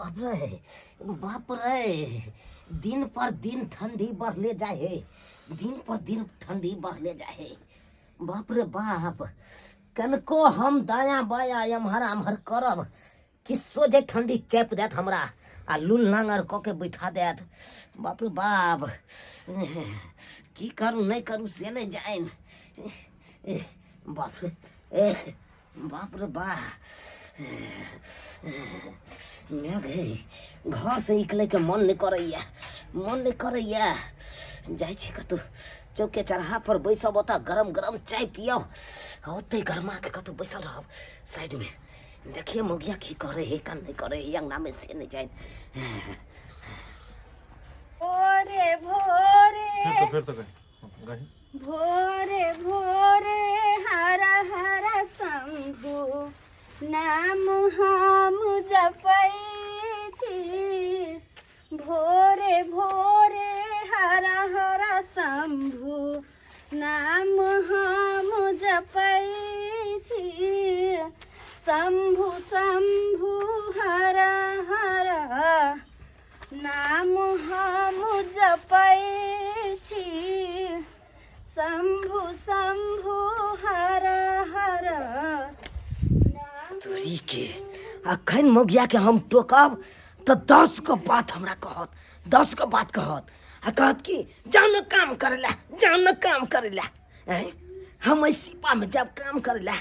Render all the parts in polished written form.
बाप रे बाप रे, दिन पर दिन ठंडी बढ़ले जाए है, दिन पर दिन ठंडी बढ़ले जाए है। बाप रे बाप, कनको हम दाया बाया एम्हर आम्हर करब कि सोझे ठंडी चेप देत हमरा आ लूल नांगर कऽ के बैठा देत। बाप रे बाप, की करू नहीं करू से नहीं जाइन। बाप रे, ए बाप रे बा, मेघ हे, घर से निकले के मन नहीं करैया, मन नहीं करैया। जाइ छी कतौ चौके चढ़ा पर बैसब, ओतऽ गरम गरम चाय पियब, ओतै गरमा के कतौ बैसल रहब साइड में। देखिए मौगिया की करे है का नहीं करे है अंगना में से नहीं जाए। भोरे भोरे फिर से कही। भोरे भोरे हर हर शंभु नाम हम जपै छी। भोरे भोरे हर हर शंभु नाम हम जपै छी। शंभु शंभु हर हर नाम हम जपै छी। शंभु शंभु हर हर नाम। तोरी के अखन मौगिया के हम टोकब तऽ 10 गो बात हमरा कहत, 10 गो बात कहत आ कहत कि जान काम करेला, जान काम करेला। हैं? हम एहि सिपा में जब काम करेला,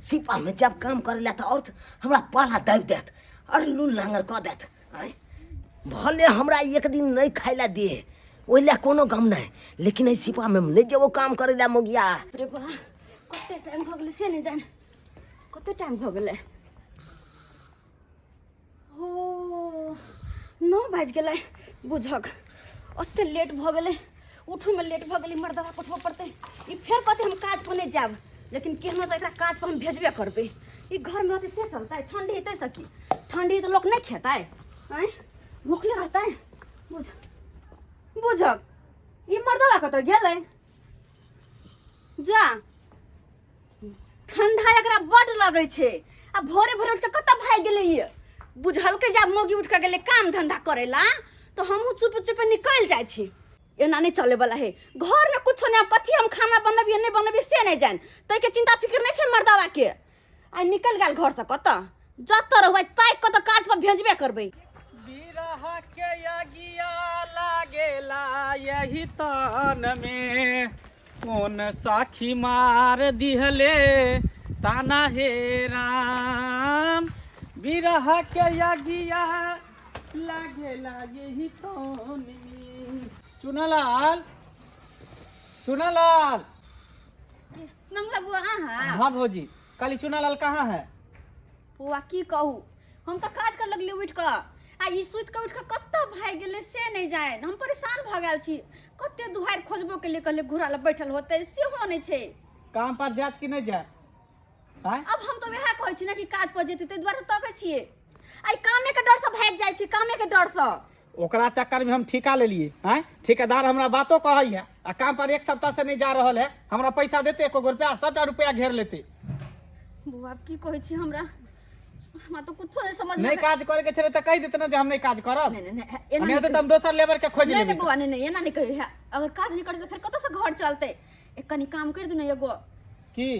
सिपा में जब काम करेला तऽ और हमरा पाला दाबि देत और लूल लांगर कऽ देत। हैं? भले हमरा एक दिन नहीं खाय ला दे, ओहि ला कोनो गम नहीं, लेकिन एहि सिपा में नहीं जेबो काम करे ला मौगिया। रे बा, कते टाइम भऽ गेलै से नहि जान, कते टाइम भऽ गेलै? हो, 9 बाजि गेलै। बुझक ओते लेट भऽ गेलै, उठूमे लेट भऽ गेलै। मर्दबा पठबऽ पड़तै। ई फेर कहतै हम काज पर नहि जायब, लेकिन केहनो तऽ एकरा काज पर हम भेजबे करबै। ई घरमे रहतै से चलतै? ठंडी हेतै सकी, ठंडी तऽ लोक नहि खेतै, आँय भूखले रहतै। बुझ बुझक ई मर्दबा कतऽ गेलै? जा ठंडा एकरा बड लगै छै आ भोरे भोरे उठि कऽ कतऽ भागि गेलै ई? बुझलकै जे आब मौगी उठि कऽ गेलै काम धंधा करै ला तऽ हमहूँ चुप चुप निकलि जाइ छी। एना नहि चले वाला है। घर में कुछो नहीं, कथी हम खाना बनबियै नहीं बनबियै से नहीं जान, ताहिके चिंता फिक्र नहीं छै मर्दावा के। आ निकल गेल घर से कतऽ, जतऽ रहबै ताकि कऽ तऽ काज पर भेजबे करबै। बिरह के अगिया लागेला यही तन में, कोन साखी मार दिहले ताना हे राम। बिरह के अगिया लागेला यही तन में। चुनालाल, चुनालाल। मंगला बुआ अहाँ? हाँ भौजी, काली चुनालाल कहाँ है? बौआ की कहू, हम तऽ काज कर लगली उठि कऽ आ ई सुति कऽ उठि कऽ कतऽ भागि गेलै से नहि जानि। हम परेशान भऽ गेल छी, कते दुहारि खोजबो केलियै, कहलियै घुरा लए बैठल होतै, सेहो नहि छै। काम पर जायत कि नहि जायत? आँय? अब हम तऽ वएह कहै छी ने कि काज पर जेतै, ताहि दुआरे तकै छियै। आ ई कामे के डरसँ भागि जाइ छी, कामे के डरसँ। ओकरा चक्कर में हम ठिका लेलिए। आँय, ठेकेदार हमरा बातो कहै है आ काम पर एक सप्ताह से नहीं जा रहल है। हमरा पैसा देते एको गो रुपया? सबटा रुपया घेर लेते। बौआ आब की कहै छी, हमरा हमरा तऽ कुछो नहि समझ नहीं काज करे के छले त कहि देते ना जे हम नहीं काज करब। नहीं, नहीं, नहीं, एना नहीं नहि तऽ हम दोसर लेबर के खोज नहीं लेबै। नहीं बौआ, नहीं नहीं, एना नहीं कहियो। है अगर काज नहीं करते तऽ फेर कतऽ से घर चलते? एक कनि काम कर दू ने एगो। की?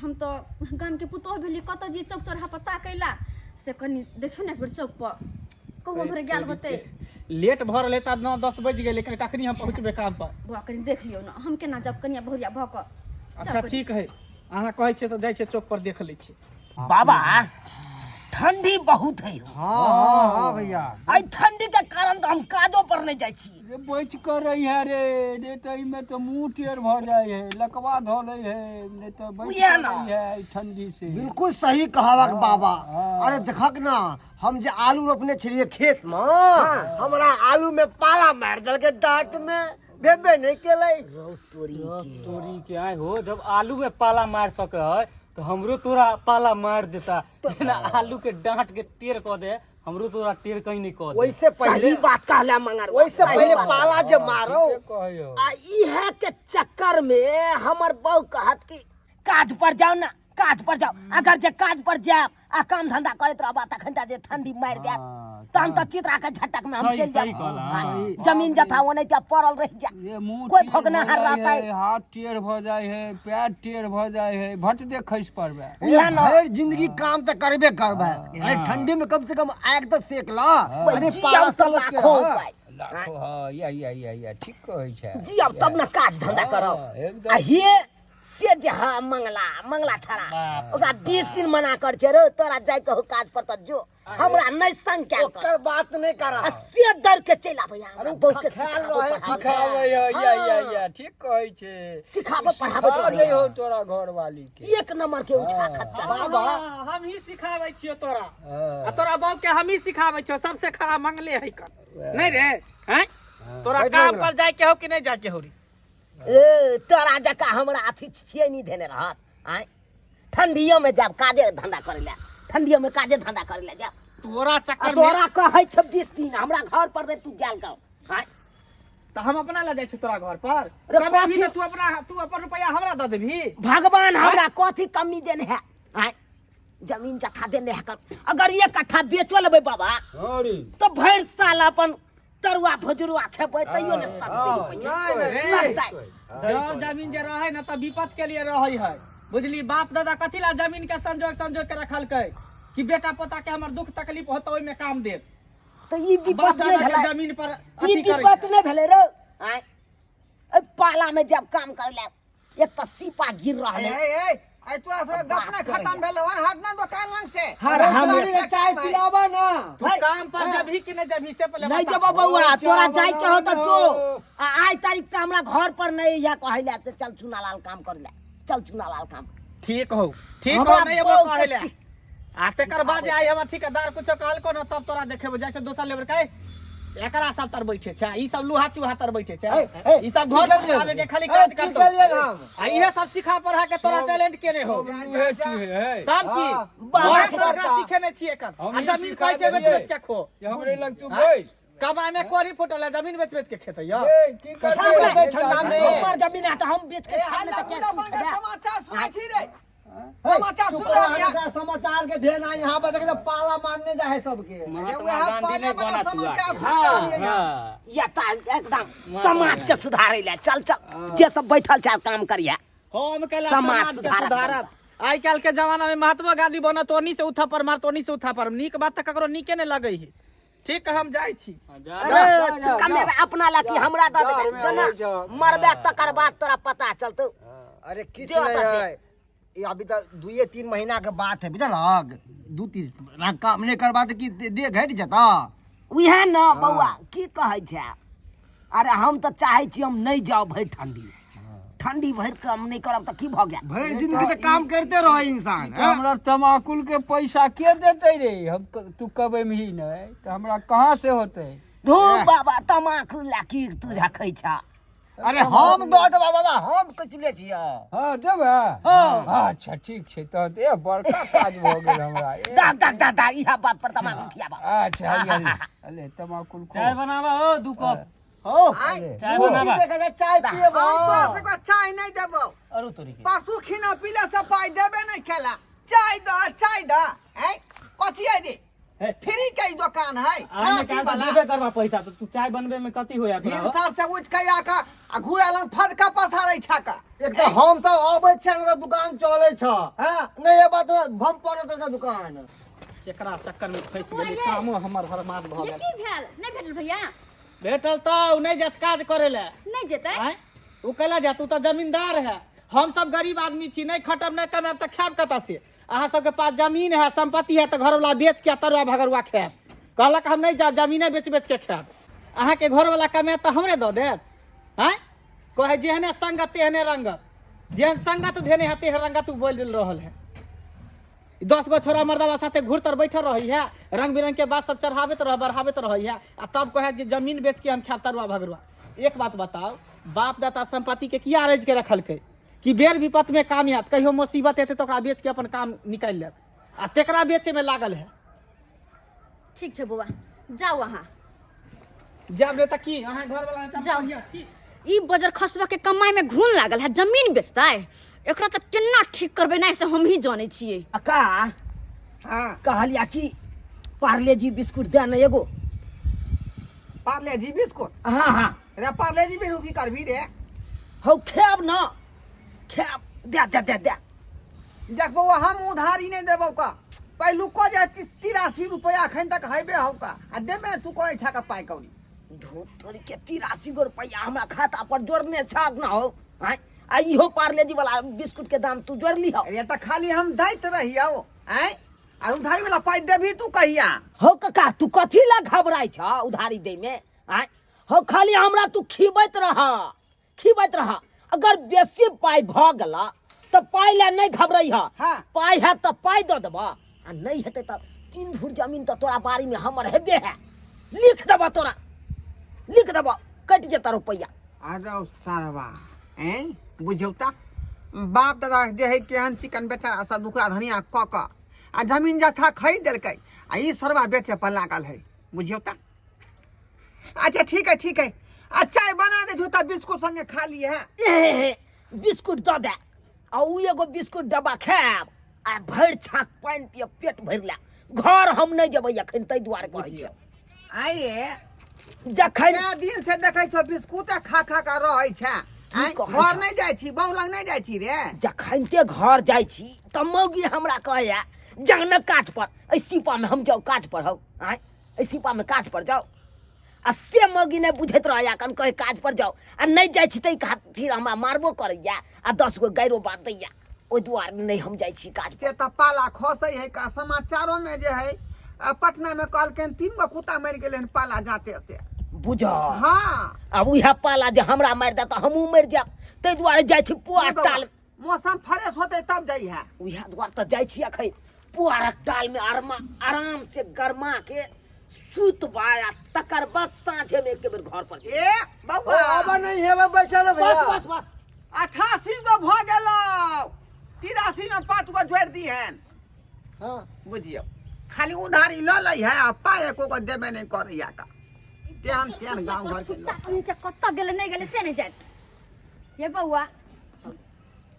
हम तऽ गाम के पुतोह भेली, कतऽ जी चौक चौराहा पर ताकैला से कनि देखियौ ने एक बेर चौक पर कहू उम्हरे गेल होतै। लेट भऽ रहलै तऽ 9-10 बजि गेलै, कनि कखनी हम पहुँचबै काम पर? बौआ कनि देख लियौ ने, हम केना जाब कनिया बहुरिया भऽ कऽ? अच्छा ठीक है, अहाँ कहै छियै तऽ जाइ छियै चौक पर देख लै छियै। बाबा ठंडी बहुत है। हाँ हाँ हाँ भैया, आई ठंडी के कारण तो हम काजो पर नहीं जाइ छी। रे बचि कऽ रहिहे रे, रे तऽ एहिमे तऽ मुँह टेढ़ भऽ जाइ है, लकवा धऽ लै है, नहि तऽ बचि उएह कऽ ने। रहिहे एहि ठंडी से। बिल्कुल सही कहलक बाबा। अरे देखक ना, हम जे आलू रोपने छलियै खेत में, हमरा आलू में पाला मारि देलकै, डाँट में भेबे नहीं केलै। रौ तोरी के, तोरी के आय हो, जब आलू में पाला मार सके है तो हमरो तोरा पाला मार देता। जेना आलू के डांट के टेर कऽ दे, हमरो तोरा टेर कहीं नहीं कऽ दे। ओहिसे पहिले सही बात कहला मंगर, ओहिसे पहिले पाला जे मारो। कहियो आ इहे के चक्कर में हमर बहू कहत कि काज पर जाओ ना, काज पर जाओ। अगर जे काज पर जायब आ काम धंधा करैत रहबा तखन तऽ जे ठंडी मारि देत, तहन तऽ चित्रा के झटक में हम सही- चलि सही जायब। कहला, हाँ, जमीन जथा ओनाहिते पड़ल रहि जायत, ये मुंह कोई टेढ़ भऽ भोगनाहार जाइ रहतै। है, हाथ टेढ़ भऽ जाइ है, पैर टेढ़ भऽ जाइ है, भट दे खसि पड़बै। इएह ने। भरि जिंदगी काम तऽ करबे करबै। अरे ठंडी में कम से कम आगि तऽ सेक ला। अरे जियब पाला तऽ समझ के, लाखो हाँ। उपाय। लाखो, हाँ, या या या या, ठीक कहै छै। जियब तब ने काज धंधा करब। हाँ, एकदम। आ हे से जे हाँ मंगला मंगला छड़ा ओकरा 20 दिन मना कर छै रे, तोरा जाय के हो काज पर तऽ जो, हमरा नहि संग कयल कर। ओकर बात नहि करा। आ से डर के चलि आबै हमरा अरे बहू के ख्याल सिखाबो रहे, पढ़ाबो। सिखाबै है, या या या, ठीक कहै छै। सिखाबो पढ़ाबो सिखा तऽ दै हो तोरा घरवाली के। एक नंबर के उठा खच्चर। बाबा हम ही सिखाबै छियो तोरा। हाँ। आ तोरा बाप के हम ही सिखाबै छियो, सबसे खराब मंगले है कर नहीं रे हैं तोरा बैठ काम ना। पर जाय के हो कि नहीं जाय के हो रे? ए तोरा जकाँ हमरा अथी छियै नहीं देने रहत। आँय ठंडियो में जाब काजे धंधा करे ला, ठंडियो में काजे धंधा करे ला जाब। तोरा आ चक्कर में तोरा कहै छौ 20 दिन हमरा घर पर रे तू गेल गाँव। आँय तऽ हम अपना लए जाइ छी तोरा घर पर। रे कमेबही कथी? तऽ तू अपना, तू अपन रुपया हमरा दऽ देबही। भगवान हमरा कथी कमी देने है? आँय जमीन जथा देने है कर। अगर एक कट्ठा बेचो लेबै बाबा अरे तऽ भरि साल अपन तरुआ भुजरुआ खेबै तैयो ने सस्ते रुपैआ। नहीं, सस्ता। जर जमीन जे रहै ने तऽ विपत के लिए रहै है, बुझली? बाप दादा कथी ला जमीन के संजोग संजोग के रखलकै कि बेटा पोता के हमर दुख तकलीफ होतै ओहिमे काम देत। तऽ ई बाप विपत नहि दादा के भेलै, जमीन पर ई अथी करै विपत नहि भेलै रे। आँय एहि पाला में जब काम करे ला एक तऽ सीपा गिर रहल है। ए ए तोरा सब गप ना खत्म भेल हन, हट ना दुकान लंग से। हर अरे हमेशा साली, चाय पिलाबा ना। तू काम पर जबही कि नहीं जबही से पहले नहीं बता। जबो बौआ, तोरा जाय के हो तऽ जो। हो। आ आइ तारीख से हमरा घर पर नहीं या कहै ला से चल चुनालाल काम कर ले, चल चुनालाल काम। ठीक हो, ठीक हो, हमरा नहीं एबो बहू के कहै ला। आ तेकर बाद जे आई हमर ठेकेदार कुछो कहलको न तब तोरा देखेबो। जाइ छै दोसर लेबर के एकरा सब तर बैठे छै, ई सब लुहा चूहा तर बैठे छै, ए, ए, ई सब घर की केलियै? आबे के खाली ए, काज की करतौ। केलियै हम? आ इहे सब सिखा पढ़ा के तोरा टैलेंट केने हो। लुहे चूहे है। तब की बाबा बाबा के से ओकरा सिखेने छियै एकर। हम आ ही जमीन सिखा कहै छै बेच देलियै। बेच के खो। जे हमरे लग तू बैस। कमाई में कोरी फुटल है, जमीन बेच बेच के खेतै यौ। ए, की करबै? करबै ठंडा में? हमर जमीन है तऽ हम बेच के ए खाय ले हल्ला तऽ गुल्ला किया बंद कर, समाचार सुनै छी रे? हे, समाचार चुप सुन रह, रहल हमरा समाचार के ध्यान आ यहाँ पर देख पाला मारने जाए है सबके। महात्मा वएह गांधी पाले ने वाला बना तू समाचार आके। सुन रहलियै हन। हाँ। या तऽ एकदम समाज के सुधारै ले चल चल, जे सब बैठल छै काम करिया। हम कहला समाज समाज के सुधारक सुधारब। आइ काल्हि के जमाना में महात्मा गांधी बनत ओनी से उठा पर मारत ओनी से उठा पर, नीक बात तऽ ककरो नीके नहि लगै है। ठीक हम जाइ छी। जा, अरे, जा, तू जा, कमेबे अपना ला कि हमरा दऽ जा, देबे? जा, जना जा। मरबे तकर बाद तोरा पता चलतौ। अरे किछु जो नहीं एतऽ से। है, ये अभी तक 2-3 महीना के बात है, बुझलक? 2-3 महीना काम नहीं करबा तऽ की देह घटि जेता? उएह न बौआ की कहै छै। अरे हम तऽ चाहै छी हम नहि जाउ भरि ठंडी, ठंडी भरि काम नहि करब तऽ की भऽ गेल? भरि जिंदगी तऽ काम करते रहे इंसान। तऽ हमरा तमाकुल के पैसा के देतै रे? हम तू कबेमही नहि तऽ हमरा कहाँ से होतै? धू बाबा, तमाकुल ला की तू रखै छ? अरे हम दऽ देबा बाबा, हम कचले छियै। हाँ देबै? हाँ। अच्छा ठीक छै, तहन तऽ ए बड़का काज भऽ गेल हमरा। ए, दाग दाग दाग दाग इएह बात पर तमाकुल खियाबा। अच्छा हैया ले, अले तमाकुल खो। चाय बनावा हो 2 कप। हो चाय बनावा। देखा जाए, चाय पिएबा। हम तोरा सबके चाय नहि देबौ। अरु तोरी के पशु खिना पीला से पाइ देबे नहि खेला। चाय द, चाय द। हैं कथी है रे? हे। फ्री के ई दुकान है। आने खराती काल वाला। देबे करबा पैसा तो तू चाय बनबे में कथी होया तोरा हो? भिनसर से उठ के आके आ घुरा लंग फदका पसारै छका। एक तऽ हम सब अबै छियै, हमरा दुकान चलै छ। हाँ नहीं ये बात हम पड़त छै दुकान। एकरा चक्कर में फंसि गेली, कामो हमर बर्बाद भऽ ये गेल। की भेल? नहि भेटल भैया? भेटल तऽ उ नहि जायत काज करे लए। नहि जेतै? आँय उ कैला जायत? उ तऽ जमींदार है, हम सब गरीब आदमी छी, नहि खटब नहि कमायब तऽ खायब कतऽ से? अहाँ सबके पास जमीन है, संपत्ति है, तऽ घरवाला बेच के तरुआ भगरुआ खायब। कहलक हम नहि जायब, जमीने बेच बेच के खायब। अहाँके घरवाला कमायत तऽ हमरे दऽ देत? आँय कहै जेहने संगत तेहने रंगत, जेहन संगत धेने है तेहन रंगत उ बोलि रहल है। 10 गो छोरा मर्दाबा साथे घूर तर बैठल रही है, रंग बिरंग के बात सब चढ़ाबैत रह बढ़ाबैत रही है, आ तब कहे जे जमीन बेच के हम खायब तरुआ भगरुआ। एक बात बताओ, बाप दाता संपत्ति के किया रज के रखलकै? कि बेर विपत में काम आयत, कहियो मुसीबत हेतै तऽ ओकरा बेच के अपन काम निकालि लेब, आ तेकरा बेचे में लागल है। ठीक छै बौआ, जाउ अहाँ। जायब नहि तऽ की अहाँ घरवाला नहि तऽ हम जाउ। बढ़िआँ छी। ई बजर खसबा के कमाई में घून लागल है, जमीन बेचतै। एकरा तऽ केना ठीक करबै नहि से हमही जानै छियै। अक्का। हाँ। कहलिया कि पार्ले जी बिस्कुट दे ने एगो। पार्ले जी बिस्कुट? हाँ हाँ। रे पार्ले जी बिस्कुट की करबी रे? हौ खेब न, खेब, दे दे दे दे। देख बौआ, हम उधारी नहीं देबौ का, पहिलुको जे 83 रुपया अखन तक हेबे हौ का, आ देबे ने तू कहै छा का पाइ कौड़ी। धूप तोरी के 83 गो रुपया हमरा खाता पर जोड़ने छक न हो। आँय, आ इहो पार्ले जी वाला बिस्कुट के दाम तू जोड़ ली हो। अरे तऽ खाली हम दैत रहियौ। आँय, आ उधारी वाला पाइ देबही तू कहिया? हौ कका, तू कथी ला घबराइ छ उधारी दै में? आँय हौ, खाली हमरा तू खिबैत रह, खिबैत रह। अगर बेसी पाइ भऽ गेल तऽ पाइ ला नहि घबरै ह। हाँ। पाइ है तऽ पाइ दऽ देबह, आ नहि हेतै तऽ 3 धूर जमीन तऽ तोरा बाड़ी में हमर हेबे है, लिख देबह तोरा, लिख देबह, कटि जेतह रुपैआ। अरे सरवा, ऐं बुझौ तऽ बाप दादा जे है केहन चिकन बेचारा सब दुखड़ा धनिया कऽ कऽ आ जमीन जथा खरीद देलकै, आ ई सरवा बेचे पर लागल है, बुझियौ तऽ। अच्छा ठीक है, ठीक है, आ चाय बना दे छौ तऽ बिस्कुट संगे खा लिए है। ए, बिस्कुट दऽ दे, आ उ एगो बिस्कुट डब्बा खायब आ भरि छाक पानि पियब, पेट भरि ले। घर हम नहि जेबै अखन, ताहि दुआरे कहै छियौ। आइए जखन कए दिन से देखै छौ बिस्कुट खा खा कऽ रहै छै। आँय, कहै घर छौ? नहि जाइ छी, बहू लग नहि जाइ छी रे? जखनते घर जाइ छी तऽ मौगी हमरा कहैया जा ने काज पर, एहि सीपा में हम जाउ काज पर हौ। आँय, एहि सीपा में काज पर जाउ? आ से मौगी नहि बुझैत रहैया, कन कहे काज पर जाउ, आ नहि जाइ छी ताहि खातिर हमरा मारबो करैया आ 10 गो गाइरो बात दैया। ओहि दुआरे नहि हम जाइ छी काज पर। से तऽ पाला खसै है का, समाचारो में जे है, आ पटना में कहलकै 3 गो कुत्ता मरि गेलै हन पाला जाते से। बुझ। हाँ। आब उएह पाला जे हमरा मारि देत तऽ हमहूँ मरि जायब, ताहि दुआरे जाइ छी पुआर नहि बौआ, टाल। मौसम फ्रेश होतै तब जाइ है। उएह दुआरे तऽ जाइ छी अखन पुआरक टाल में आराम से गरमा के सुतबा, आ तकर बाद साँझे में एक बेर घर पर जेबै। ए बौआ, आब नहीं हेबे बैठल है भैया। बस बस बस। 88 गो भऽ गेलौ, 83 में 5 गो जोड़ि दिहन। हाँ। बुझियौ, खाली उधारी लऽ लै है आ पाइ एको गो देबे नहि करैया का। तेहन तेहन गाँव घर के लोक। कुत्ता कतऽ गेलै नहि गेलै से नहि जानि। हे बौआ,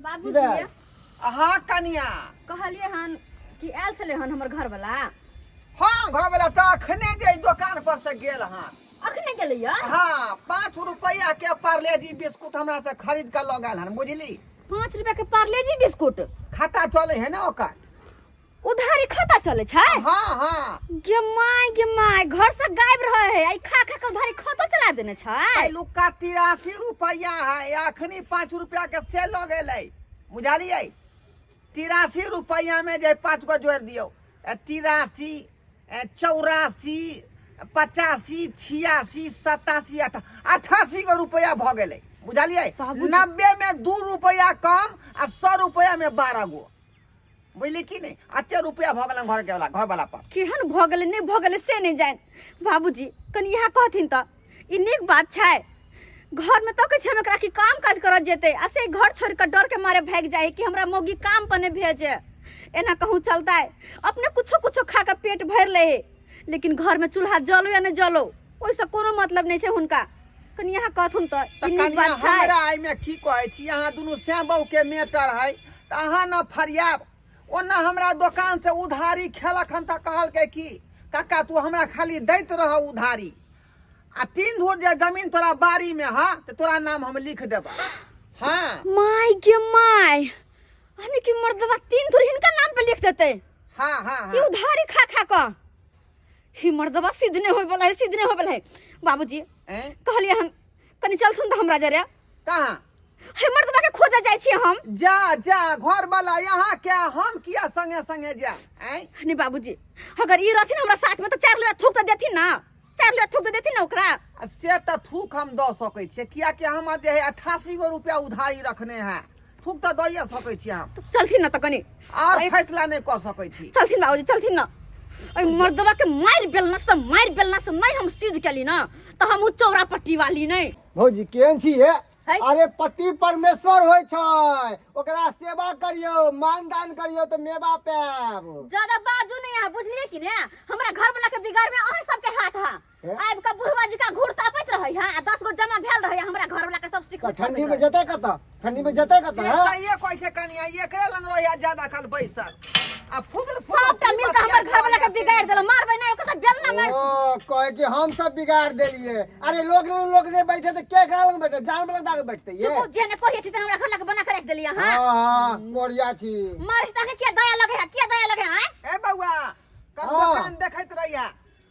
बाबूजी। की भेल? हाँ कनिया। कहलियै हन कि आयल छलै हन हमर घरवला? हाँ, घरवला तऽ अखने जे दोकान पर से गेल हन। अखने गेलैया? हाँ, 5 रुपया के पार्ले जी बिस्कुट हमरा से खरीद के लऽ गेल हन, बुझली? 5 रुपया के पार्ले जी बिस्कुट? खाता चले है ना ओकर। उधारी खाता चले छै? हाँ हाँ। गे my, गे my, घर से गायब रहे है, आई खा खा के उधारी खातो चला देने छै। पहिलुका 83 रुपया है, अखनी 5 रुपया के से लऽ गेलै, बुझलियै? 83 रुपया में जे 5 गो जोड़ि दियौ, 83, 84, 85, 86, 87, 88 गो रुपया भऽ गेलै, बुझलियै? बाबूजी। 90 में 2 रुपया कम आ 100 रुपया में 12 गो, बुझली कि नहि? एते रुपया भऽ गेलै घर के वाला, घर वाला पर। केहन भऽ गेलै नहि भऽ गेलै से नहि जानि। बाबूजी कनि इएह कहथिन तऽ ई नीक बात छै? घरमे तकै छै हम एकरा कि काम काज करऽ जेतै, आ से घर छोड़ि कऽ डर के मारे भागि जाइ है कि हमरा मौगी काम पर नहि भेजे। एना कहूँ चलतै? अपने कुछो कुछो खा कऽ पेट भरि लै है, लेकिन घरमे चूल्हा जलो या नहि जलो ओहिसँ कोनो मतलब नहि छै हुनका। कनि अहाँ कहथुन तऽ तऽ ई नीक कनिया, बात छै? हमरा एहिमे की कहै छी, अहाँ दुनू सैं बहू के मेटर है, तऽ अहाँ न फरियाब। ओना हमरा दोकान से उधारी खेलक हन तऽ कहलकै कि काका तू हमरा खाली दैत रह उधारी, आ 3 धूर जे जमीन तोरा बाड़ी में है तऽ तोरा नाम हम लिख देबह। हाँ। My गे my, यानी कि मर्दवा 3 धूर हिनका नाम पे लिख देतै? हाँ हाँ ई हाँ। उधारी खा खा कऽ ही मर्दवा सिद्ध नहीं होय वाला है, सिद्ध नहीं होय वाला है। बाबूजी। हैं? कहलियै हन कनि चलथुन तऽ हमरा जरे। कहाँ? हे मर्दवा के खोजऽ जाइ छी हम। जा जा, घर वाला यहाँ के हम किया संगे संगे जा? हैं? नहीं बाबूजी, अगर ई रहथिन हमरा साथ में तऽ 4 लोटा थूक तऽ देथिन ना, 4 लोटा थूक तऽ देथिन ना ओकरा। आ से तऽ थूक हम दऽ सकै छियै, कियाकि हमर जे है 88 गो रुपया उधारी रखने है, थूक तऽ दइए सकै छियै हम। चलथिन ना तऽ कनि और फैसला नहि कऽ सकै छी। चलथिन बाबूजी, चलथिन ना। एहि मर्दवा के मारि बेलना से, मारि बेलना से नहीं हम सिद्ध केली ना तऽ हम उ चौरा पट्टी वाली नहीं। भौजी केहन छी हे? है? अरे पति परमेश्वर होइ छै, ओकरा सेवा करियौ, मान दान करियौ तऽ मेवा पायब। ज्यादा बाजू नहीं अहाँ, बुझलियै कि ने? हमरा घर वाला के बिगाड़ में अहाँ सबके हाथ है। हे? आबि कऽ बुढ़वा जी का घूर तापैत रहै है, आ 10 गो जमा भेल रहै, हमरा घर वाला के सब सिख ठंडी में जतै कतऽ? ठंडी में जतै कतऽ? से हाँ? सहिए कहै छै कनिया, एकरे लंग रहैया ज्यादा काल बैसल आ फुदर फुदर सबटा की मिल के हमर बतिया घर वाला के रहैया से। बिगाड़ देलक। मारबै नहि ओकर तऽ बेलना मार। ओ कहे कि हम सब बिगाड़ देलिए। अरे लोग नहीं, लोग नहीं बैठे तो के घर में बैठे? जानवर लग जाके बैठते ये। चुप, जेने कोरिया छी तेने हमरा घर लगे बना के राखि देलियै अहाँ। हाँ हाँ, कोरिया छी। मारै छी तऽ अहाँके किया दया लगे है? किया दया लगे है? ए बौआ, कल हाँ। दुकान देखैत रहिया,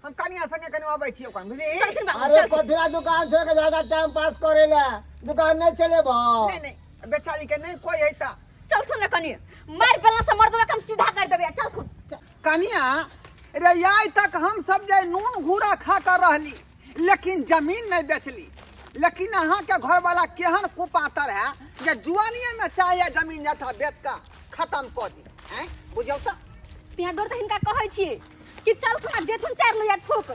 हम कनिया संगे कनि अबै छी ओकर, बुझली? चलथिन बाबू, अरे चलथिन। कथिला दुकान छोड़ के ज्यादा टाइम पास करे ला? दुकान नहीं चले बा। नहीं नहीं, बेचारी के नहीं कोई है ता। चलथुन ने कनि, मारि बेलना से मर्दवा के हम सीधा कर देबै, चलथुन। कनिया रे, आइ तक हम सब जे नून घूरा खा कर रहली, लेकिन जमीन नहीं बेचली। लेकिन अहाँ के घर वाला केहन कुपातर है जे जुआनिए में चाहे जमीन जथा बेच के खत्म कऽ दी। हैं, बुझौ तऽ? तिहाँ डर तऽ हिनका कहै छियै कि चलथुन आ देथुन चारि लोहिया ठोक।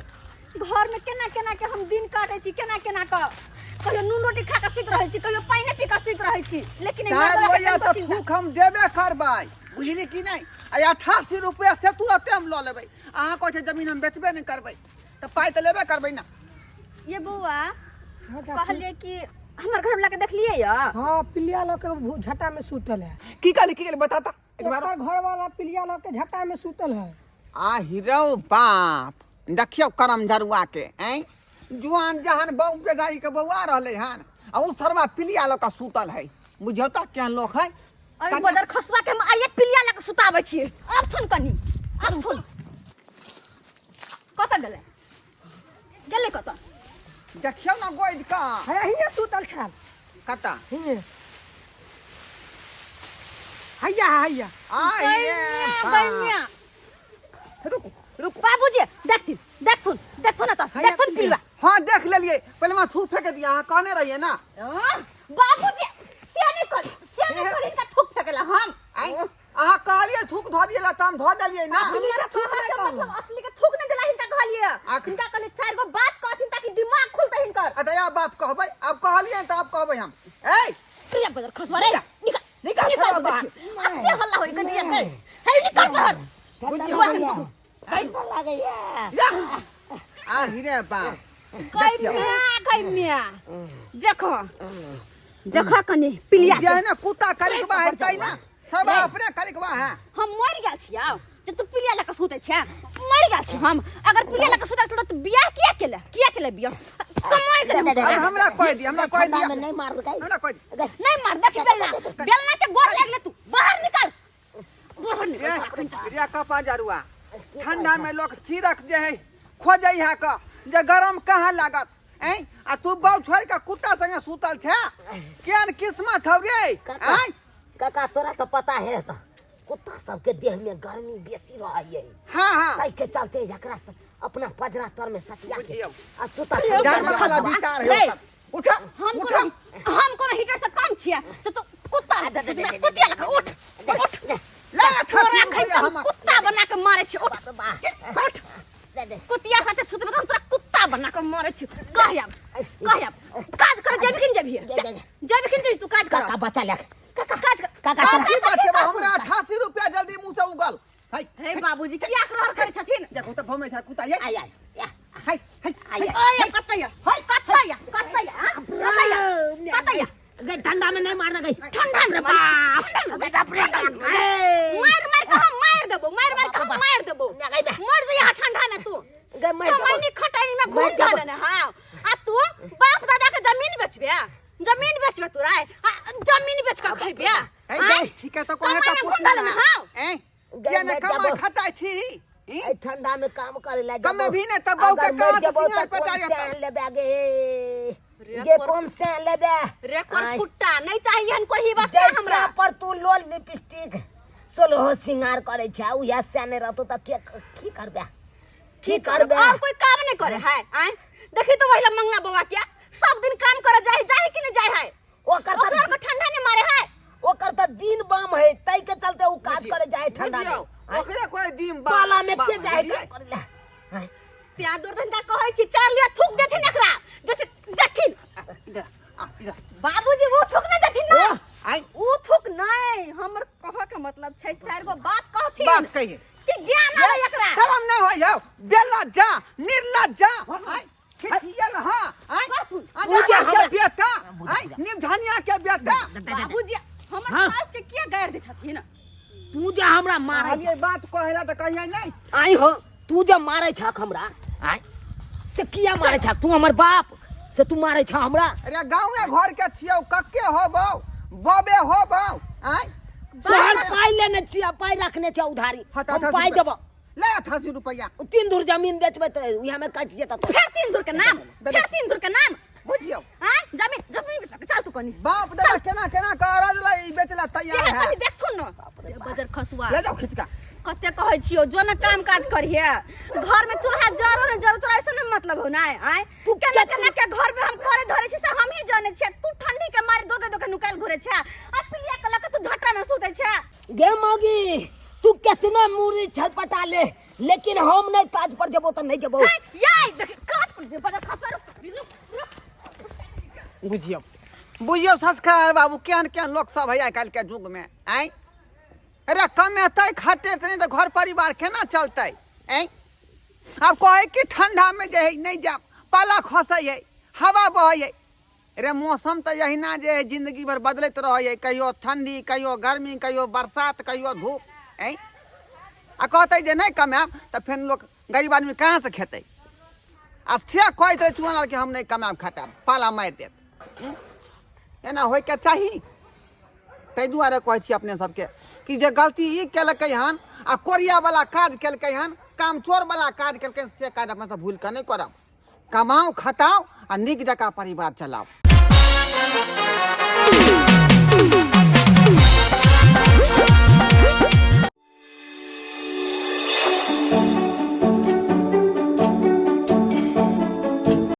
घर में केना केना के हम दिन काटै छी, केना केना के कहियो नून रोटी खा के सुति रहै छी, कहियो पानि पी के सुति रहै छी, लेकिन एहि चारि मर्दवा के लोहिया कनिको तऽ चिन्ता। थूक हम देबे करबै, बुझली कि नहि? आ 88 रुपया से तुरते हम लऽ लेबै। अहाँ कहै छै जमीन हम बेचबे नहि करबै, तऽ पाइ तऽ लेबे करबै ने। ये बौआ, कहलियै कि हमर घर वाला के देखलियै या? हाँ, पिलिया लऽ के झट्टा में सुतल है। की कहली, की कहली, बता तऽ एक बार। एकर घर वाला पिलिया लऽ के झट्टा में सुतल है। आ हिरौ बाप, देखियौ करम झरुआ के। ऐं, जुआन जहन बहू बेगारी के बौआ रहलै हन आ उ सरवा पिलिया लऽ के सुतल है। बुझियौ तऽ केहन लोक है। अरे बदर खसुआ के हम आइए पिलिया लऽ के सुताबै छियै। आबथुन कनि, आबथुन। कतऽ गेलै? गेलै कतऽ? देखियौ ने गोइद का। है, हियाँ सुतल छल। कतऽ? हियाँ, हैया हैया। आ रे बैनिया बाप। बैनिया। रुकू रुकू बाबूजी, देखथिन देखथुन देखथुन तऽ देखथुन पिलुआ। हाँ, देख लेलियै। पहिले हमरा थूक फेंक दिया, अहाँ कहने रहियै ना। बाबूजी, से नहि कहली, से नहि कहली हिनका थूक फेकला हम। आँय, अहाँ कहलियै थूक धऽ दियै ला तऽ हम धऽ देलियै ना। हमरा कहऽ के मतलब असली के थूक नहि देला हिनका कहलियै। हिनका कहलियै चारि गो बात कहथिन ताकि दिमाग खुलतै हिनकर। अच्छा, आब बात कहबै? आब कहलियै तऽ आब कहबै हम। ए प्रिया बदर खसवा रे, निकल निकल, निकल। सरवा बाहर। अते हल्ला होई के दिया के हे, निकल बाहर। ठंडा लागैया। जा। आ हिरे बाप, कई मिया, कई मिया, देखो देखो कनी पिलिया जे है ना कुत्ता करिकबा है तै ना सब अपने करिकबा है। हम मर गेल छियै जे तू पिलिया लऽ के सुतै छै? मर गेल छी हम। अगर पिलिया लऽ के सुतै छल तऽ बियाह किया केले? किया केले बियाह? कमाइ के दे, दे, अब हमरा कह दिया, हमरा कह ठंडा दिया। में नहीं मार गई। हमरा कह दिया। नहीं मार। देखी, बेलना बेलना के गोर लागले, तू बाहर निकल, बाहर निकल। रे रे कपा जरुआ, ठंडा में लोग सिरक जे है खोजै है क जे गरम कहाँ लागत। ऐं, आ तू बौ छोड़ के कुत्ता संगे सुतल छे, केहन किस्मत हौ रे? काका। ऐं। काका, तोरा तो पता है तो कुत्ता सबके देह में गर्मी बेसी रहै। हाँ हाँ। ताहि के चलते एकरा से अपना पजरा तर में सटिया के बुझियौ। आ सुता। जानवर वाला विचार है रे। ओकर। उठा। हम उठा। कोनो, हम कोनो हीटर से कम छियै से तू कुत्ता कुतिया लगा? उठ उठ। ले तोरा 88 एखन रुपैआ हम हमर। कुत्ता बना के मारै छी। उठ उठ। कुतिया साथे सुतबे तऽ हम तोरा कुत्ता बना के मारै छी। कह आब, कह आब, काज कर जेबी कि जेबी? जा, जा, जा। जेबी कि जेबी तू काज कर? काका, बचा ले काका। काज कर। काका, आब की बचेबा हमरा? 88 रुपया जल्दी मुंह से उगल है। हे बाबूजी, किया रहल करै छथिन? देखो तऽ घूमै छै कुत्ता ये। आय आय या। हाय हाय। आय। ओए, कतैया कतैया कतैया, हाँ? कतैया कतैया? गई, ठंडा में नहीं मारना गई। ठंडा में बाप, ठंडा में मार मार के हम मार देबो, मार मार के हम मार देबो। ना गई बे। मर जइहा ठंडा में तू। गई, मर जाबो। कमैनी खटैनी में मर घूम जाबो। धले ने। हाँ, आ तू बाप दादा के जमीन बेचबे? जमीन बेचबे तू रे? आ जमीन बेच के खइबे? ए, ठीक है तो कोने कमाई का में घूम धले ने। हाँ। ए गई, ये ने मर कमाई जाबो। खताई छी ई? ए, ठंडा में काम करे ला कमे भी ने तब बहू के अगर मर कहाँ से जबो सिंगार त कौन पटारी से लेबे गे? रे गे, कौन से लेबे? रे कोन आय। फुट्टा नहीं चाहिए हन कोरही बस जैसा हमरा। पर तू लोल लिपस्टिक सोलहो सिंगार करे छै, उहे से नहीं रहतो त के की करबे? की करबे? और कोई काम नहीं करे है? आय देखी तो वही मंगला बाबा क्या सब दिन काम करे जाए, जाए कि नहीं जाए है? ओकर ओकरा त के ठंडा नहीं मारे है। ओकर त दिन बम है, तै के चलते उ काज करे जाए ठंडा में। बुझियौ, ओकरे कोई दिन बा पाला में के बा- जाए बुझलियै? काम करे ला? आय। त्या दुर्धन का कहै छी चार लिया थूक देथिन एकरा, देथिन देथिन। इधर आ, इधर। बाबूजी, वो थूक नहीं देथिन ना। आय। ऊ थूक नहीं, हमर कह के मतलब छै चार गो बात कहथिन बात कहिए कि ज्ञान आवे एकरा। शरम नहीं होय हौ, बेलज्जा निर्लज्जा। आय। खिसियल हां आय बापू, अंजाना के बेटा आय निमझनिया के बेटा बाबूजी हमर सास के किया गारि दै छथिन तू जे हमरा मारै कहलियै बात कहला तऽ कहियै नहि आई हो तू जे मारै छक हमरा आय से किया मारै छक तू हमर बाप से तू मारै छ हमरा अरे गाँवे घर के छियौ कक्के होबौ बबे होबौ आय तोहर पाइ लेने छियै पाइ रखने छियै उधारी हाँ, तऽ हम 88 पाइ रुपैआ। देबो ले 88 रुपैआ तीन धुर जमीन बेचबै तऽ उएह में कटि जेतौ तोहर। फेर तीन धुर के नाम फेर तीन धुर के नाम बुझियौ आय जमीन जमीन बेच चल तू कनी बाप दादा केना केना के अरज लै ई बेचला तैयार से है कनी देखथुन न बजर खसुआ ले जाओ खिचका कते कहै छियौ जो न काम काज करिहे घर में चूल्हा जरो न जरो तोरा ऐसे न मतलब हो ना आय तू केना केना के घर में हम करे धरे छी से हम ही जाने छियै तू ठंडी के मारे दोगे दोगे नुकायल घुरे छै आ पिलिया के लके तू झटा में सुते छै गे मौगी तू कितना मूरी छलपटा ले लेकिन हम नहीं काज पर जबो तो नहीं जबो हैं, याय देख काज पर जे बजर खसुआ रुक रुक रुक बुझियौ बुझियौ संस्कार बाबू केहन केहन लोक सब है आइ काल्हि के युग में आँय अरे कमेतै खटेतै नहि तऽ घर परिवार केना चलतै आँय आब कहै कि ठंडा में जे है नहि जायब पाला खसै है हवा बहै है रे मौसम तऽ एहिना जे है जिंदगी भर बदलैत रहै है कहियो ठंडी कहियो गर्मी कहियो बरसात कहियो धूप आँय आ कहतै जे नहि कमायब तऽ फेर लोक गरीब आदमी कहाँसँ खेतै आ से कहैत रहै चुअन कि हम नहि कमायब खटायब पाला मारि देत हूँ? एना होइके चाही ताहि दुआरे कहै छी अपने सबके कि जे गलती ई केलकै हन आ कोरियावला काज केलकै हन कामचोरवला काज केलकै हन, से काज अपना सब भूलि कऽ नहि करब कमाउ खटाउ आ नीक जकाँ परिवार चलाउ।